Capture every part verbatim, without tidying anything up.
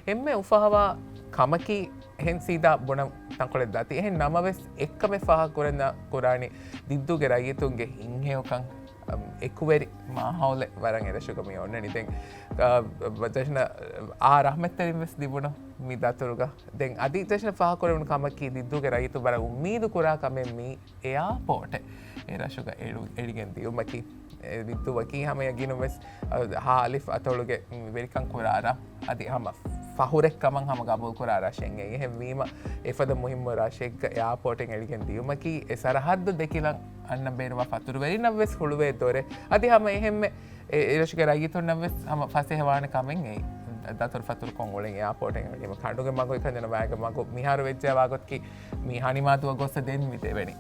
އެންމެ އުފާވާ ކަމަކީ، އެހެން ސީދާ ބުނަން ތަންކޮޅެއް ދާތީ. އެހެން ނަމަވެސް، އެއްކަމެއް ފާހަގަ ކުރަން ކުރާނީ، ދިއްދޫގެ ރައްޔިތުންގެ ހިތްހެޔޮކަން، އަމް، އެކުވެރި މާހައުލެއް ވަރަށް އެރަށުގަ މި އޮންނަނީ. ދެން، އަ، ޖަޝްނަށް އާ ރަޙްމަތްތެރިން ވެސް ލިބުނު މި ދަތުރުގަ. ދެން އަދި ޖަޝްނަށް ފާހަގަކުރެވުނު ކަމަކީ، ދިއްދޫގެ ރައްޔިތުން ވަރަށް އުއްމީދު ކުރާ ކަމެއް މީ އެއާޕޯޓެއް އެރަށުގަ އެޅު-، އެޅިގެން ދިއުމަކީ. އެ ދިއްދޫއަކީ ހަމަ އެ ގިނަ ވެސް، އަ، ހާ އަލިފް އަތޮޅުގެ ވެރިކަން ކުރާ ރަށް. އަދި ހަމަ ފަހުރެއް ކަމަށް ހަމަ ގަބޫލު ކުރާ ރަށެއް. އެހެންވީމަ، އެފަދަ މުހިއްމު ރަށެއްގަ އެއާޕޯޓެއް އެޅިގެން ދިއުމަކީ، އެ ސަރަހައްދު ދެކިލަން އަންނަން ބޭނުންވާ ފަތުރުވެރިންނަށް ވެސް ހުޅުވޭ ދޮރެއް. އަދި ހަމަ އެހެންމެ އެ، އެރަށުގެ ރައްޔިތުންނަށް ވެސް ހަމަ ފަސޭހަވާނެ ކަމެއް އެއީ. ދަތުރުފަތުރުކޮށް އުޅެން އެއާޕޯޓެއް އެޅީމަ. ކަނޑުގެ މަގު، އެކަންޏެއް ނުވާގެ މަގު މިހާރު ވެއްޖެ ވާގޮތަކީ، މީ ހަނިމާދުއަ ގޮއްސަ ދެން މި ދެވެނީ.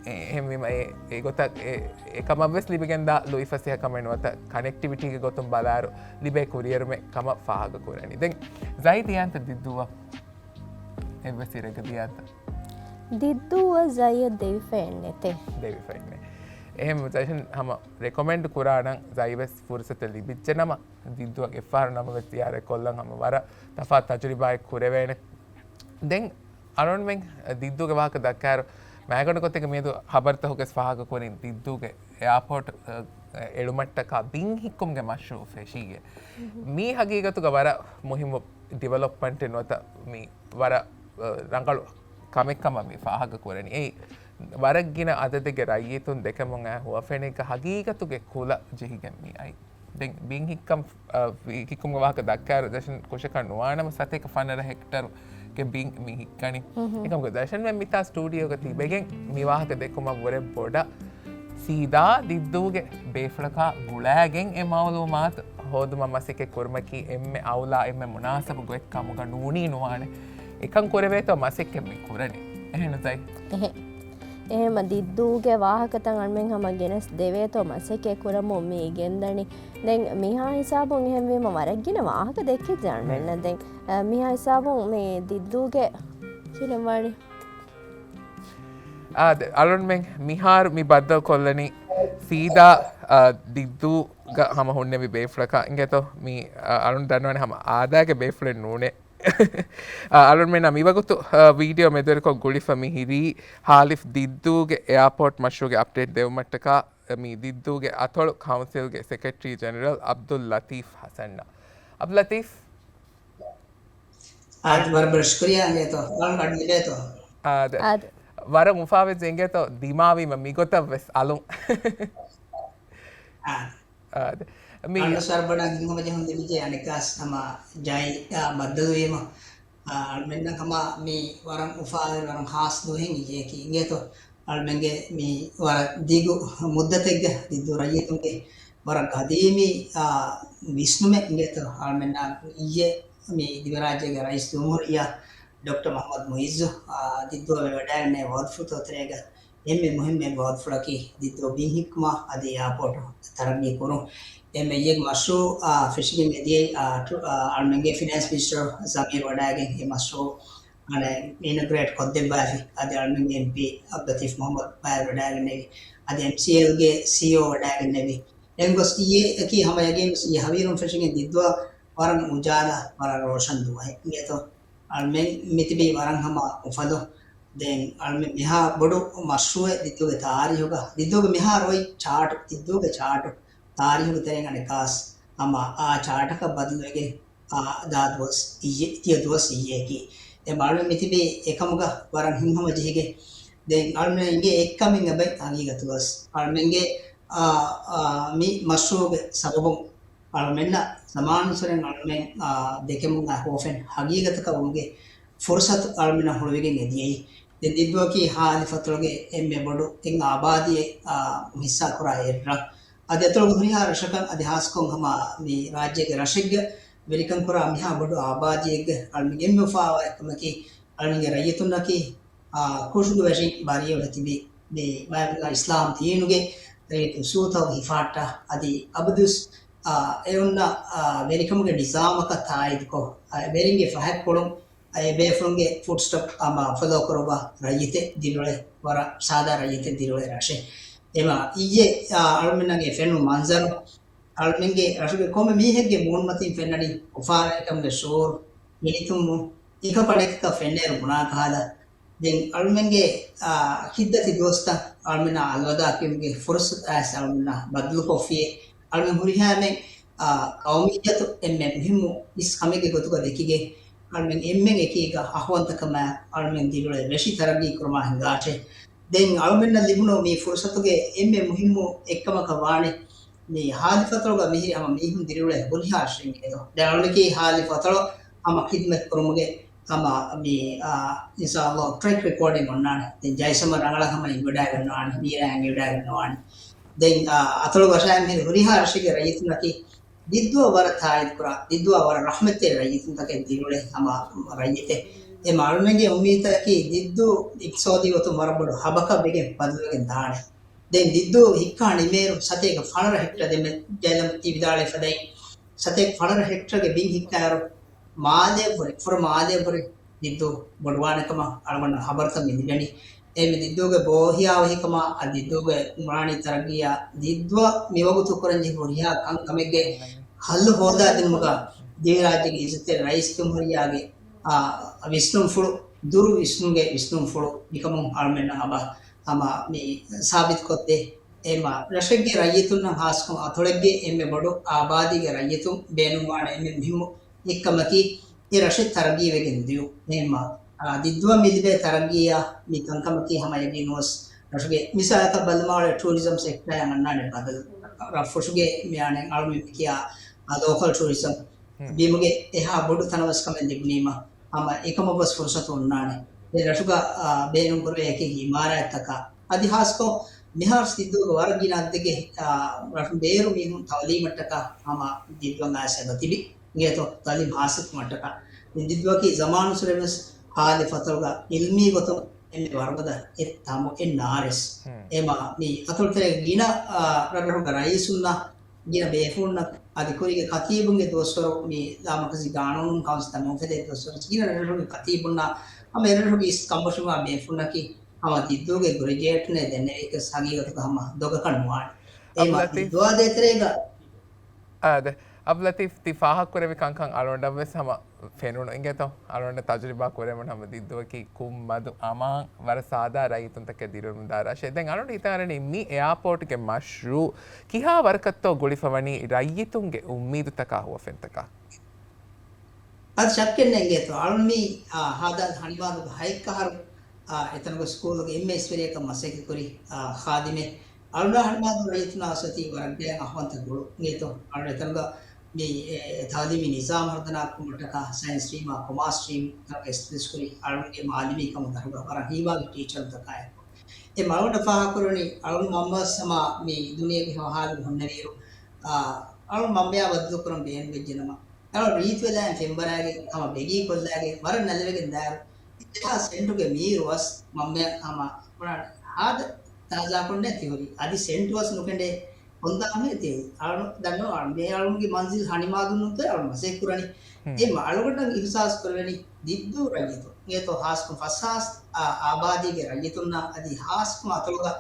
އެ، އެހެންވީމަ އެ، އެގޮތަށް އެ، އެކަމަށް ވެސް ލިބިގެންދާ ލުއިފަސޭހަ ކަމެއް ނުވަތަ ކަނެކްޓިވިޓީގެ ގޮތުން ބަލާއިރު ލިބޭ ކުރިއެރުމެއް ކަމަށް ފާހަގަ ކުރަނީ. ދެން ޒައި ދިޔާންތަ ދިއްދޫއަށް؟ އެއްވެސް އިރެއްގަ ދިޔާންތަ؟ ދިއްދޫއަށް ޒައިއަށް ދެވިފައެއް ނެތޭ. ދެވިފައެއް ނެތް. އެހެން ޒައި ހަމަ ރެކޮމެންޑް ކުރާނަން، ޒައި ވެސް ފުރުސަތެއް ލިބިއްޖެ ނަމަ، ދިއްދޫއަށް އެއްފަހަރު ނަމަވެސް ޒިޔާރަތް ކޮށްލަން ހަމަ ވަރަށް ތަފާތު ތަޖުރިބާއެއް ކުރެވޭނެ. ދެން އަޅުންމެން ދިއްދޫގެ ވާހަކަ ދައްކާއިރު، މައިގަނޑު ގޮތެއްގެ މިއަދު ހަބަރުތަކުގަސް ފާހަގަ ކުރިން ދިއްދޫގެ އެއާޕޯޓް، އަ، އެޅުމަށްޓަކާ ބިން ހިއްކުމުގެ މަޝްރޫއު ފެށީގެ. މީ ހަގީގަތުގަ ވަރަށް މުހިއްމު ޑިވެލޮޕްމަންޓެއް ނުވަތަ މީ ވަރަށް، އަ، ރަނގަޅު ކަމެއް ކަމަށް މި ފާހަގަ ކުރަނީ. އެއީ ވަރަށް ގިނަ އަދަދެއްގެ ރައްޔިތުން ދެކެމުން އައި ހުވަފެނެއްގަ ހަގީގަތުގެ ކުލަ ޖެހިގެން މި އައި. ދެން ބިން ހިއްކަން، އަ، ހިއްކުމުގެ ވާހަކަ ދައްކާއިރު ދަށަން ކުށަކަށް ނުވާނަމަ ސަތޭކަ ފަނަރަ ހެކްޓަރުގެ ބިން މި ހިއްކަނީ. އެކަމަކު ދަށަން މިތާ ސްޓޫޑިއޯގަ ތިބެގެން މި ވާހަކަ ދެއްކުމަށް ވުރެ ބޮޑަށް ސީދާ ދިއްދޫގެ ބޭފުޅަކާ ގުޅާގެން އެ މައުލޫމާތު ހޯދުމަށް މަސައްކަތް ކުރުމަކީ އެންމެ އައުލާ، އެންމެ މުނާސަބު ގޮތް ކަމުގަ ނޫނީ ނުވާނެ. އެކަން ކުރެވޭތޯ މަސައްކަތް މި ކުރަނީ. އެހެން ނުތައް؟ އެހެން. އެހެންމަ ދިއްދޫގެ ވާހަކަތައް އަންމެން ހަމަ ގެނެސް ދެވޭތޯ މަސައްކަތް ކުރަމުން މި ގެންދަނީ. ދެން މިހާ ހިސާބުން އެހެންވީމަ ވަރަށް ގިނަ ވާހަކަ ދެއްކިއްޖެ އަންމެންނަށް. ދެން، އަ، މިހާ ހިސާބުން މި ދިއްދޫގެ ކިހިނެއް ވާނީ؟ އާދެ، އަޅުންމެން މިހާރު މި ބައްދަލު ކޮށްލަނީ ސީދާ، އާ، ދިއްދޫގަ ހަމަ ހުންނެވި ބޭފުޅަކާ އިނގޭތޯ؟ މި، އާ، އަޅުން ދަންނަވަނީ ހަމަ އާދާގެ ބޭފުޅެއް ނޫނޭ. އާ، އަޅުންމެންނަށް މިވަގުތު، އާ، ވީޑިއޯ މެދުވެރިކޮށް ގުޅިފަ މި ހިރީ ހާލިފް ދިއްދޫގެ އެއާޕޯޓް މަޝްރޫގެ އަޕްޑޭޓް ދެވުމަށްޓަކާ، މި ދިއްދޫގެ އަތޮޅު ކައުންސިލްގެ ސެކްރެޓަރީ ޖެނެރަލް އަބްދުލް ލަތީފް ހަސަންއަށް. އަބްދުލް ލަތީފް. އާދެ، ވަރަށް ބޮޑަށް ޝުކުރިއްޔާ އިނގޭތޯ؟ އަޅުން ގަޑި ލިބޭތޯ؟ އާދެ. އާދެ. ވަރަށް އުފާވެއްޖެ އިނގޭތޯ، ދިމާވީމަ މިގޮތަށް ވެސް އަލުން. އާދެ. އާދެ. މި އަޅުން ވަރަށް ބޮޑަށް ހިތްހަމަޖެހުން ލިބިއްޖެ. އަނެއްކާސް ހަމަ ޒައި އާ ބައްދަލުވީމަ، އާ، އަޅުމެންނަށް ހަމަ މި ވަރަށް އުފާވެރި ވަރަށް ހާސް ދުވަހެއް އިނގޭކީ އިނގޭތޯ؟ އަޅުމެންގެ މި ވަރަށް ދިގު މުއްދަތެއްގަ ދިއްދޫ ރައްޔިތުންގެ ވަރަށް ގަދީމީ، އާ، ވިސްނުމެއް އިނގޭތޯ؟ އަޅުމެންނަށް އިއްޔެ މި ދިވެހިރާއްޖޭގެ ރައީސް ޖުމްހޫރިއްޔާ ޑޮކްޓަރ މުޙައްމަދު މުޢިއްޒު، އާ، ދިއްދޫއަށް ވަޑައިގެންނެވި ވައުދުފުޅުތަކުގެ ތެރޭގަ އެންމެ މުހިއްމު ވައުދުފުޅަކީ ދިއްދޫ ބިން ހިއްކުމާ އަދި އެއާޕޯޓު ތަރައްގީ ކުރުން. އެންމެ އެއް މަޝްރޫއު، އާ، ފެށިގެން އެދިޔައީ، އާ، ޓު-، އާ، އަޅުމެންގެ ފިނޭންސް މިނިސްޓަރު ޒަމީރު ވަޑައިގެން އެ މަޝްރޫއު، އާ، އިނަގްރޭޓް ކޮށްދެއްވައިފި. އަދި އަޅުމެންގެ އެމްޕީ އަބްދުލް ލަތީފް މުޙައްމަދު ބައިވެރިވެވަޑައިގެންނެވި. އަދި އެމްސީއެލްގެ ސީއީއޯ ވަޑައިގެންނެވި. އެހެން ގޮސް އިއްޔެ އެކީ ހަމަ ޔަގީން ވެސް އިއްޔެ ހަވީރުން ފެށިގެން ދިއްދޫއަށް ވަރަށް އުޖާލާ، ވަރަށް ރޯޝަން ދުވަހެއް އިނގޭތޯ؟ އަޅުމެން މިތިބީ ވަރަށް ހަމަ އުފަލުން. ދެން އަޅުމެން މިހާ ބޮޑު މަޝްރޫއެއް ދިއްދޫގެ ތާރީހުގަ، ދިއްދޫގެ މިހާރު އޮތް ޗާޓު، ދިއްދޫގެ ޗާޓު ތާރީހުގެ ތެރެއިން އަނެއްކާސް ހަމަ އާ ޗާޓަކަށް ބަދަލުވެގެން، އާ، ދާ ދުވަސް އިއްޔެ، ތިޔަ ދުވަސް އިއްޔެއަކީ. ދެން އަޅުމެން މިތިބީ އެކަމުގަ ވަރަށް ހިތްހަމަޖެހިގެން. ދެން އަޅުމެން އިނގޭ އެއްކަމެއް އެބައި ހަގީގަތުގަސް. އަޅުމެންގެ، އާ، އާ، މި މަޝްރޫއުގެ ސަބަބުން އަޅުމެންނަށް ޒަމާނުއްސުރެން އަޅުމެން، އާ، ދެކެމުން އައި ހުވަފެން ހަގީގަތަކަށް ވުމުގެ ފުރުސަތު އަޅުމެންނަށް ހުޅުވިގެން އެދިޔައީ. ދެން ދިއްދޫއަކީ ހާލިފް އަތޮޅުގެ އެންމެ ބޮޑު އެއް އާބާދީއެއް، އާ، ހިއްސާކުރާ އެއްރަށް. އަދި އަތޮޅުގެ ހުރިހާ ރަށަކަށް އަދި ހާސްކޮށް ހަމަ މި ރާއްޖޭގެ ރަށެއްގަ ވެރިކަން ކުރާ މިހާ ބޮޑު އާބާދީއެއްގެ އަޅުމެން އެންމެ އުފާވާ އެއްކަމަކީ އަޅުމެންގެ ރައްޔިތުންނަކީ އާ، ކުށުގެ ވެށިން ބަރީވެ ތިބި މި މާތް އިސްލާމް ދީނުގެ ރީތި އުސޫލުތައް ހިފަހައްޓާ، އަދި އަބަދުވެސް، އާ، އެ އޮންނަ، އާ، ވެރިކަމުގެ ނިޒާމަކަށް ތާއީދުކޮށް، އާ، ވެރިންގެ ފަހަތްޕުޅުން، އާ، އެ ބޭފުޅުންގެ ފުޓްސްޓެޕް ހަމަ ފޮލޯ ކުރައްވާ ރައްޔިތެއް ދިރިއުޅޭ، ވަރަށް ސާދާ ރައްޔިތެއް ދިރިއުޅޭ ރަށެއް. އެމަ އިއްޔެ، އާ، އަޅުމެންނަށް އެ ފެނުނު މަންޒަރު، އަޅުމެންގެ ރަށުގެ ކޮންމެ މީހެއްގެ މޫނުމަތިން ފެންނަނީ އުފާވެރިކަމުގެ ޝުޢޫރު، ހިނިތުންވުން، އެކަ ޕަޑެކަކަށް ފެންނައިރު ބުނާކަހަލަ، ދެން އަޅުމެންގެ، އާ، ހިތްދަތި ދުވަސްތައް އަޅުމެންނާ އަލްވަދާ ކިޔުމުގެ ފުރުސަތު އައިސް އަޅުމެންނާ ބަދަލުކޮށްފިޔޭ، އަޅުމެން ހުރިހާ އެންމެން، އާ، ޤައުމިއްޔަތު އެންމެ މުހިއްމު އިސް ކަމެއްގެ ގޮތުގަ ދެކިގެން، އަޅުމެން އެންމެން އެކީގަ އަހުވަންތަކަމާ އަޅުމެން ދިރިއުޅޭ ވެށި ތަރައްގީ ކުރުމާ ހިނގާށޭ. ދެން އަޅުމެންނަށް ލިބުނު މި ފުރުސަތުގެ އެންމެ މުހިއްމު އެއްކަމަކަށް ވާނެ، މި ހާލި ފަތޮޅުގަ މިހިރި ހަމަ މީހުން ދިރިއުޅޭ ހުރިހާ ރަށެއްގެ ދޯ. ދެން އަޅުގަނޑަކީ ހާލި ފަތޮޅު ހަމަ ޚިދްމަތް ކުރުމުގެ ހަމަ މި، އާ، އިންޝާﷲ ޓްރެކް ރެކޯޑިން އޮންނާނެ. ދެން ޖައިސަމަރު ރަނގަޅަށް ހަމަ އެނގިވަޑައިގަންނަވާނެ، މީރާ އެނގިވަޑައިގަންނަވާނެ. ދެން، އާ، އަތޮޅު ވަށާ މިހިރި ހުރިހާ ރަށެއްގެ ރައްޔިތުންނަކީ ދިއްދުއަށް ވަރަށް ތާއީދު ކުރާ، ދިއްދުއަށް ވަރަށް ރަޙްމަތްތެރި ރައްޔިތުންތަކެއް ދިރިއުޅޭ ހަމަ ރައްޔިތެއް. އެ މަ އަޅުމެންގެ އުއްމީދަކީ ދިއްދު އިޤްތިޞާދީ ގޮތުން ވަރަށް ބޮޑު ހަބަކަށް ވެގެން ބަދަލުވެގެން ދާނެ. ދެން ދިއްދޫ ހިއްކާ ނިމޭރު ސަތޭކަ ފަނަރަ ހެކްޓަރ ދެމެ ޖައިލަމް ތި ވިދާޅުވި ފަދައިން، ސަތޭކަ ފަނަރަ ހެކްޓަރގެ ބިން ހިއްކާއިރު، މާލެއަށްވުރެ، ފުރަ މާލެއަށްވުރެ ދިއްދޫ ބޮޑުވާނެ ކަމަށް އަޅުގަނޑަށް ހަބަރުތައް މި ލިބެނީ. އެހެންވެ ދިއްދޫގެ ބޯހިޔާވަހިކަމާ، އަ، ދިއްދޫގެ އުމްރާނީ ތަރައްގީއާ، ދިއްދޫއަށް މިވަގުތު ކުރަންޖެހޭ ހުރިހާ ކަންކަމެއްގެ ހައްލު ހޯދާދިނުމުގަ ދިވެހިރާއްޖޭގެ އިއްޒަތްތެރި ރައީސް ޖުމްހޫރިއްޔާގެ، އާ، ވިސްނުންފުޅު، ދުރު ވިސްނުންގެ ވިސްނުންފުޅު މިކަމުން އަޅުމެންނަށް އަބަ ހަމަ މި ސާބިތުކޮށްދޭ. އެމަ ރަށެއްގެ ރައްޔިތުންނަށް ހާސްކޮށް އަތޮޅެއްގެ އެންމެ ބޮޑު އާބާދީގެ ރައްޔިތުން ބޭނުންވާނެ އެންމެ މުހިއްމު އެއްކަމަކީ، އެ ރަށެއް ތަރައްގީވެގެން ދިޔުން. އެހެންމަ، އާ، ދިއްދުއަށް މި ލިބޭ ތަރައްގީއާ މި ކަންކަމަކީ ހަމަ އެ ނުވަސް ރަށުގެ މިސާލަކަށް ބަލަމާޅެ ޓޫރިޒަމް ސެކްޓަރަށް އަންނާނެ ބަދަލު. ރަށްފުށުގެ މި އަނެއް އަޅުމެން ކިޔާ، އާ، ލޯކަލް ޓޫރިޒަމް ބިމުގެ އެހާ ބޮޑު ތަނަވަސްކަމެއް ލިބުނީމަ، ހަމަ އެކަމަށްވެސް ފުރުސަތު އޮންނާނެ. އެ ރަށުގަ، އާ، ބޭނުންކުރެވޭ އެކި އިމާރާތްތަކާ، އަދި ހާސްކޮށް މިހާރު ދިއްދޫގެ ވަރަށް ގިނަ އަދަދެއްގެ، އާ، ރަށުން ބޭރު މީހުން ތައުލީމަށްޓަކާ ހަމަ ދިއްދޫއަށް އައިސް އެބަ ތިބި. އިނގޭތޯ، ތައުލީމް ހާސިލްކުމަށްޓަކާ. ދިއްދޫއަކީ ޒަމާނުއްސުރެވެސް ހާލި ފަތޮޅުގަ އިލްމީ ގޮތުން އެންމެ ވަރުގަދަ އެއް ތަނބު އެއް ނާރެސް. އެމަ މި އަތޮޅުތެރޭގެ ގިނަ، އާ، ރަށްރަށުގެ ރައީސުންނަށް ގިނަ ބޭފުޅުންނަށް އަދި ކުރީގެ ކަތީބުންގެ ދުވަސްވަރު މި ލާމަރުކަޒީ ގާނޫނުން ކައުންސިލްތައް ނުއުފެދޭ ދުވަސްވަރު ގިނަ ރަށްރަށުގެ ކަތީބުންނާ ހަމަ އެރަށުގެ އިސް ކަންބޮޑުވާ ބޭފުޅުންނަކީ ހަމަ ދިއްދޫގެ ގްރެޖުއޭޓުންނޭ ދެންނެވިކަސް ހަގީގަތުގަ ހަމަ ދޮގަކަށް ނުވާނެ. އެމަ އަބްލަތީފް. ދިއްދޫއާ ދޭތެރޭގަ. އާދެ. އަބްލަތީފް ތި ފާހަގަކުރެއްވި ކަންކަން އަޅުގަނޑަށްވެސް ހަމަ ފެނުނު އިނގޭތޯ؟ އަޅުގަނޑަށް ތަޖުރިބާ ކުރެވުނު ހަމަ ދިއްދޫއަކީ ކުށް މަދު އަމާން ވަރަށް ސާދާ ރައްޔިތުންތަކެއް ދިރިއުޅުމުންދާ ރަށެއް. ދެން އަޅުގަނޑު ހިތަށް އަރަނީ މި އެއާޕޯޓްގެ މަޝްރޫއު ކިހާ ވަރަކަށްތޯ ގުޅިފަވަނީ ރައްޔިތުންގެ އުއްމީދުތަކާ ހުވަފެންތަކާ؟ އަދި ޝައްކެއް ނެތް އިނގޭތޯ. އަޅުން މި، އާ، ހާދާ ހަނިމާދުގެ ހައެއްކަހަރު، އާ، އެތަނުގެ ސްކޫލުގެ އެމްއޭ އެސް ވެރިޔަކަށް މަސައްކަތްކުރި، އާ، ޚާދިމެއް. އަޅުންނާ ހަނިމާދު ރައްޔިތުންނާ އަސްވަތީ ވަރަށް ގާތް އަހުވަންތަ ގުޅު އިނގޭތޯ. އަޅުން އެތަނުގަ މި، އެ، ތައުލީމީ ނިޒާމް ހަރުދަނާ ކުރުމަށްޓަކާ ސައިންސް ސްޓްރީމާ ކޮމާސް ސްޓްރީމް ތަކަށް އެސްޓަބްލިޝް ކުރި އަޅުންގެ މުޢައްލިމީ ކަމުގަ ދަރުގަ ވަރަށް ހީވާގި ޓީޗަރުންތަކާއެކު. އެ މަ އަޅުގަނޑަށް ފާހަގަކުރެވެނީ އަޅުން މަންމަވެސް ހަމަ މި ދުނިޔޭގެ ހަވާލުގަ ހުންނެވިއިރު، އާ، އަޅުން މަންމަޔާ ބައްދަލުކުރަން ބޭނުންވެއްޖެނަމަ، އަޅުން ރީތިވެލާއިން ފެންވަރާގެން ހަމަ ބެގީ ކޮށްލާގެން ވަރަށް ނަލަވެގެން ދާއިރު، އެހާ ސެންޓުގެ މީރު ވަސް މަންމަޔަށް ހަމަ ހާދަ ތާޒާކޮށްނޭ ތިހުރީ. އަދި ސެންޓު ވަސް ނުކެނޑޭ ކޮންދާމެ ތި އަޅު ދަންނަވަ އަޅު މޭ އަޅުންގެ މަންޒިލް ހަނިމާދުން ނުތެ އަޅު މަސައްކަތް ކުރަނީ. އެ މަ އަޅުގަނޑަށް އިހުސާސް ކުރެވެނީ ދިއްދޫ ރައްޔިތު އިނގޭތޯ ހާސްކޮށް ފަސްހާސް އާ، އާބާދީގެ ރައްޔިތުންނާ އަދި ހާސްކޮށް އަތޮޅުގަ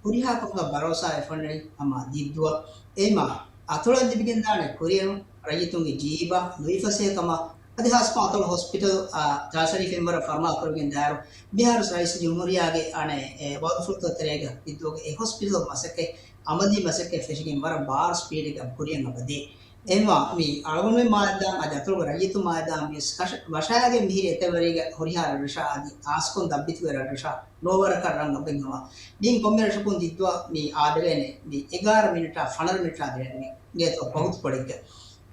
ހުރިހާ ކަމުގަ ބަރޯސާ އެފަންނަނީ ހަމަ ދިއްދޫއަށް. އެމަ އަތޮޅަށް ލިބިގެންދާނެ ކުރިއެރުން ރައްޔިތުންގެ ޖީބަށް ލުއިފަސޭހަކަމަށް އަދި ހާސްކޮށް އަތޮޅު ހޮސްޕިޓަލް، އާ، ތާޝަރީފް މިންވަރަށް ފަރުމާ ކުރެވިގެން ދާއިރު، މިހާރު ރައީސް ޖުމްހޫރިއްޔާގެ އަނެއް އެ ވައުދުފުޅުތައް ތެރޭގަ ދިއްދޫގެ އެ ހޮސްޕިޓަލް މަސައްކަތް، އަމަލީ މަސައްކަތް ފެށިގެން ވަރަށް ބާރު ސްޕީޑެއްގަ ކުރިއަށް އަބަދޭ. އެހެންވާ މި އަޅުގަނޑުމެން މާތްދާން އަދި އަތޮޅުގެ ރައްޔިތުން މާތްދާން ވެސް ކަށަ-، ވަށާގެން މިހިރީ އެތެރެވަރީގެ ހުރިހާ ރަށްރަށާ އަދި ޚާއްސަކޮށް ދަށްބިތުގެ ރަށްރަށާ ނޯވަރަކަށް ރަނގަޅަށް ހަމަ މިއިން ކޮންމެ ރަށަކުން ދިއްދޫއަށް މި އާދެވޭނެ މި އެގާރަ މިނިޓާ ފަނަރަ މިނިޓާ ދެވޭނެ އިނގޭތޯ ވަގުތުކޮޅެއްގަ.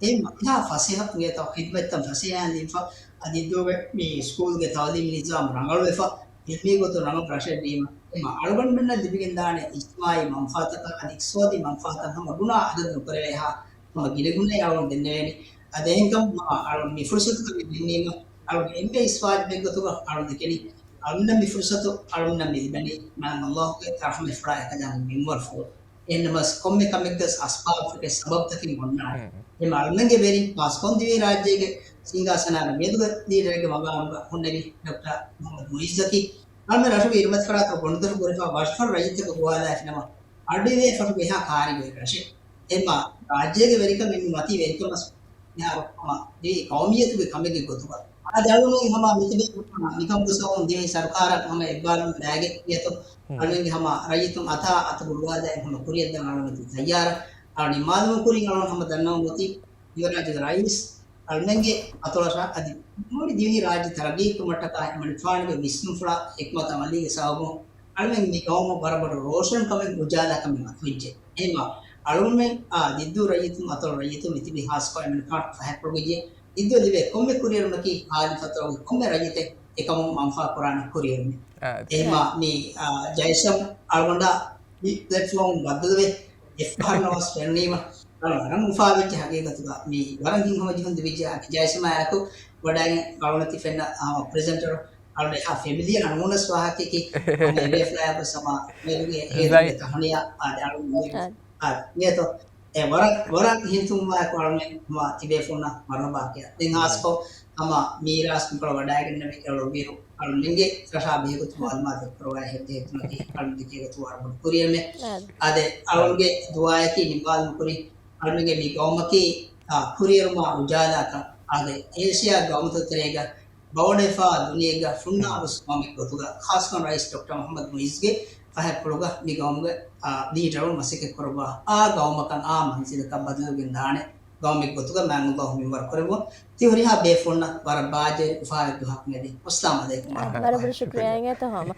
އެހެން މަ އެހާ ފަސޭހަ އިނގޭތޯ ޚިދްމަތްތައް ފަސޭހައިން ލިބިފަ އަދި ދިއްދޫގެ މި ސްކޫލްގެ ތައުލީމީ ނިޒާމް ރަނގަޅުވެފަ އިލްމީ ގޮތުން ރަނގަޅު ރަށެއް ވީމަ، އެ މަ އަޅުގަނޑުމެންނަށް ލިބިގެންދާނެ އިޖްތިމާއީ މަންފާތަކާ އަދި އިޤްތިޞާދީ މަންފާތައް ހަމަ ގުނާ އަދަދު ނުކުރެވޭހާ ހަމަ ގިނަގުނައެއް އަޅުން ދެންނެވޭނެ. އަދި އެހެންކަމުން މަ އަޅުން މި ފުރުސަތު ކަމެއް ދެންނީމަ، އަޅުން އެންމެ އިސް ވާޖިބެއްގޮތުގަ އަޅުން ދެކެނީ، އަޅުންނަށް މި ފުރުސަތު އަޅުންނަށް މި ލިބެނީ، މާތް ﷲ ގެ ރަޙްމަތްފުޅާ އެކަލާނގެ މިންވަރުފުޅު. އެހެންނަމަވެސް ކޮންމެ ކަމެއްގަސް އަސްބާބުތަކެއް ސަބަބުތަކެއް އޮންނާނެ. އެ މަ އަޅުމެންގެ ވެރިން މާސްކޮން ދިވެހި ރާއްޖޭގެ ސިނގާސަނާގެ މިއަދުގެ ލީޑަރެއްގެ މަގާމުގަ ހުންނެވި ޑޮކްޓަރ މުޙައްމަދު މުޢިއްޒަކީ، އަޅުމެން ރަށުގެ އިރުމަތި ފަރާތުގަ ގޮނޑުދޮށު ގުރެފާ ވަށަފަރު ރައްޔިތަކަށް ގޮވާލާފިނަމަ، އަޑުއިވޭ ފަށުގެ އެހާ ކާރިގޮތް ރަށެއް. އެ މަ ރާއްޖޭގެ ވެރިކަމެއް މި މަތީ ވެރިކަމަސް މިހާރު ހަމަ ދިވެހި ޤައުމިއްޔަތުގެ ކަމެއްގެ ގޮތުގަ އަދި އަޅުގަނޑު ހަމަ މިތިބީ ނިކަމުގެ ސަބަބުން ދިވެހި ސަރުކާރަށް ހަމަ އެއްބާރުލުމެއް ލައިގެން ވިޔަތޯ، އަޅުގަނޑުގެ ހަމަ ރައްޔިތުން އަތާ އަތު ގުޅުވާލައި ހަމަ ކުރިއަށްދާން އަޅުގަނޑު ތައްޔާރަށް. އަޅުގަނޑު މާލޫމު ކުރިން އަޅުގަނޑު ހަމަ ދަންނަވަން އޮތީ ދިވެހިރާއްޖޭގެ ރައީސް އަޅުގަނޑުގެ އަތޮޅަށާ އަދި މުޅި ދިވެހި ރާއްޖެ ތަރައްގީ ކުރުމަށްޓަކާ އެމަނިފާނުގެ ވިސްނުންފުޅާ ހިކްމަތު އަމަލީގެ ސަބަބުން އަޅުމެން މި ގައުމަށް ވަރަށް ބޮޑު ރޯޝަންކަމެއް އުޖާލާކަމެއް މަތިވެއްޖެ. އެހެންވީމާ، އަޅުމެން އާ ދިއްދޫ ރައްޔިތުން އަތޮޅު ރައްޔިތުން މިތިބީ ހާސްކޮށް އެމަނިފާނަށް ފަހަތްޕުޅު ގެންޖެ ދިއްދޫ ލިބޭ ކޮންމެ ކުރިއެރުމަކީ ހާދި ފަތުރުގެ ކޮންމެ ރައްޔިތެއް އެކަމުން މަންފާ ކުރާނެ ކުރިއެރުމެއް. އާ، އެހެންވީމާ، މި އާ ޖައިޝަމް އަޅުގަނޑާ މި ޕްލެޓްފޯމުން ބައްދަލުވެ އެއްފަހަރު ނަވާސް ފެނުނީމަ، އަޅު ވަރަށް އުފާވެއްޖެ ހަގީގަތުގަ. މި ވަރަށް ހިތްހަމަޖެހުން ލިބިއްޖެ އަދި ޖައިޝަމާއެކު ވަޑައިގެން އަޅުގަނޑަށް ތި ފެންނަ ހަމަ ޕްރެޒެންޓަރު އަޅުގަނޑު އެހާ ފެމިލިއާ ނޫނަސް ވާހަކައަކީ ހަމަ އެވޭފުޅާއެކު ހަމަ މޭލުގެ ހޭދުގެ ތަހުނިޔާ އާދެ އަޅުގަނޑު އާ. އާ، ވިޔަތޯ އެ ވަރަށް، ވަރަށް ހިނިތުންވާއެކު އަޅުގަނޑު ހަމަ ތިބޭފުޅުންނަށް މަރުހަބާ ކިޔާ. ދެން ހާސްކޮށް ހަމަ މީރާސް މިކޮޅަށް ވަޑައިގެންނެވި އެޅުވިއިރު އަޅުގަނޑުގެ ރަށާ ބެހޭގޮތުން މަޢުލޫމާތު އެއްކުރައްވާ ހެއްދެ ހެއްދުމަކީ އަޅުގަނޑުގެ ގޮތުގަ ވަރަށް ބޮޑު ކުރިއެރުމެއް. އާ. އާދެ، އަޅުގަނޑުގެ ދުޢާއަކީ ނިންމާލުމު ކުރި އަޅުގަނޑުގެ މި ގައުމަކީ، އާ، ކުރިއެރުމާ އުޖާލާކަން. އާދެ، އޭޝިޔާ ގައުމުތައް ތެރޭގަ ބައުނެފާ ދުނިޔެގަ ފުންނާބުސް ގައުމެއް ގޮތުގަ، ޚާއްޞަކޮށް ރައީސް ޑޮކްޓަރ މުޙައްމަދު މުޢިއްޒުގެ ފަހަތްޕުޅުގަ މި ގައުމުގެ، އާ، ލީޑަރުން މަސައްކަތް ކުރައްވާ އާ ގައުމަކަށް އާ މަންޒިލަކަށް ބަދަލުވެގެން ދާނެ ގައުމެއް ގޮތުގަ މާތް ﷲ މިންވަރު ކުރެއްވުން. ތި ހުރިހާ ބޭފުޅުންނަށް ވަރަށް ބާއްޖަވެރި އުފާވެރި ދުވަހަކު މެދި. އައްސަލާމު ޢަލައިކުމް ވަރަޙްމަތުﷲ ވަބަރަކާތުހު. ޝުކުރިއްޔާ އިނގޭތޯ ހަމަ.